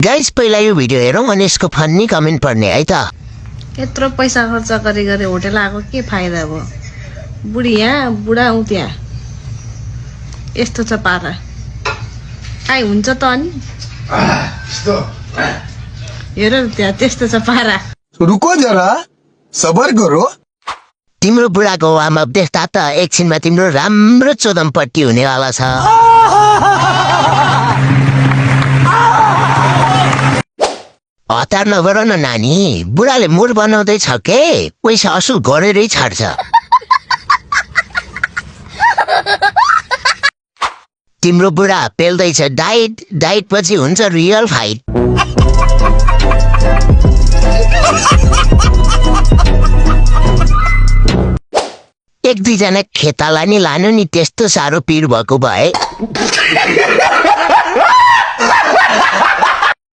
Guys पहिला यो video हेरौँ अनि यसको फन्नी कमेन्ट पढ्ने है त। यत्रो पैसा खर्च गरी गरी होटल आएको के फाइदा भयो? बुढी यहाँ बुढा ऊ त्यहाँ यस्तो छ पारा। काहीँ हुन्छ त अनि हेर त्यहाँ त्यस्तो छ पारा। रुको जरा सबर करो। तिम्रो बुढाको वार्म अप देख्दा त एकछिनमा तिम्रो राम्रो चोदमपट्टि हुनेवाला छ। हतार नगर न नानी, बुढाले मुड बनाउँदैछ के, पैसा असुल गरेरै छाड्छ। तिम्रो बुढा पेल्दैछ डाइट, डाइट पछि हुन्छ रियल फाइट। एक दुईजना खेताला नि लानु नि, त्यस्तो साह्रो पिर भएको भए।